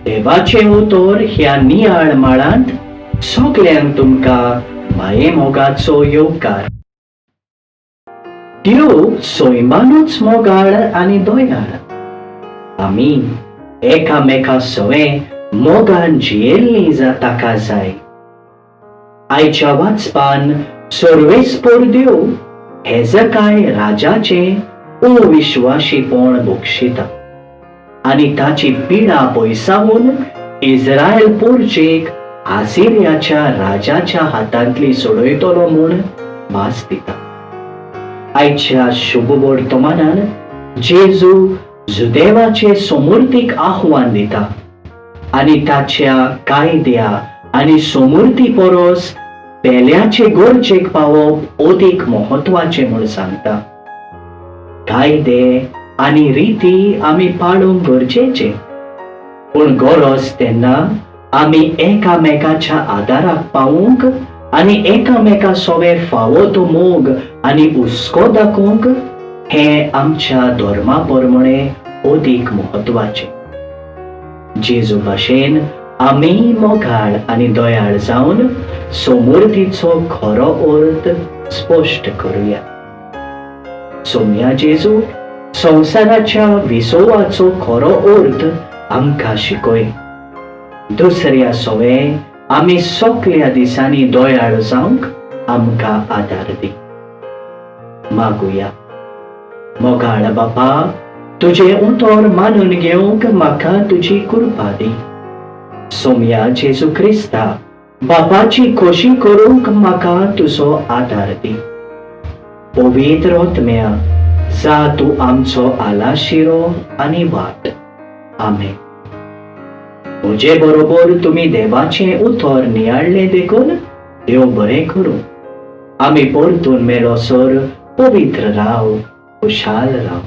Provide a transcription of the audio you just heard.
देवाचें उतर ह्या नियाळ माळांत सगल्यांक तुमकां मायेमोगाचो येवकार. देव सैमानूच मोगाळ आनी दयाळ. आमी एकामेका सवें मोगान जियेल्लीं ताका जाय. आयच्या वाचपान सर्वेस्पोर देव हेजकाय राजाचें अविश्वाशीपण बक्षिता आनी ताची पिडा पयसावून इस्रायल पोर्जेक आसिरियाच्या राजाच्या हातांतली सोडयतलो म्हूण भास दिता. आयच्या शुभ वर्तमानान जेजू जुदेवाचे सोमुर्तीक आव्हान दिता आनी ताच्या कायद्या आनी सोमुर्ती परस पेल्याचे गरजेक पावप अदीक म्हत्वाचें म्हूण सांगता. कायदे आनी रिती आमी पाळूंक गरजेचे, पूण गरज तेन्ना आमी एकामेकाच्या आदाराक पावूंक आनी एकामेका सोवे फावो तो मोग आनी हुस्को दाखोवंक हें आमच्या धर्मा प्रमाणे अदीक म्हत्वाचें. जेजू भाशेन आमी मोगाळ आनी दयाळ जावन सोमुर्तीचो खरो अर्थ स्पश्ट करुया. सोम्या जेजू संवसाराच्या विसोवाचो खरो अर्थ आमकां शिकय. दुसऱ्या सोवे आमी सगल्या दिसांनी दयाळ जावंक आमकां आदार दी. मागुया. मोगाळ बापा, तुजें उतर मानून घेवंक म्हाका तुजी कृपा दी. सोम्या जेजू क्रिस्ता, बापाची खोशी करूंक म्हाका तुजो आदार दी. पवित्र आत्म्या, जा तूं आमचो आलाशिरो आनी वाट. आमेन. म्हजे बरोबर तुमी देवाचें उतर नियाळ्ळें देखून देव बरें करूं. आमी परतून मेळसर पवित्र राव, खुशाल राव.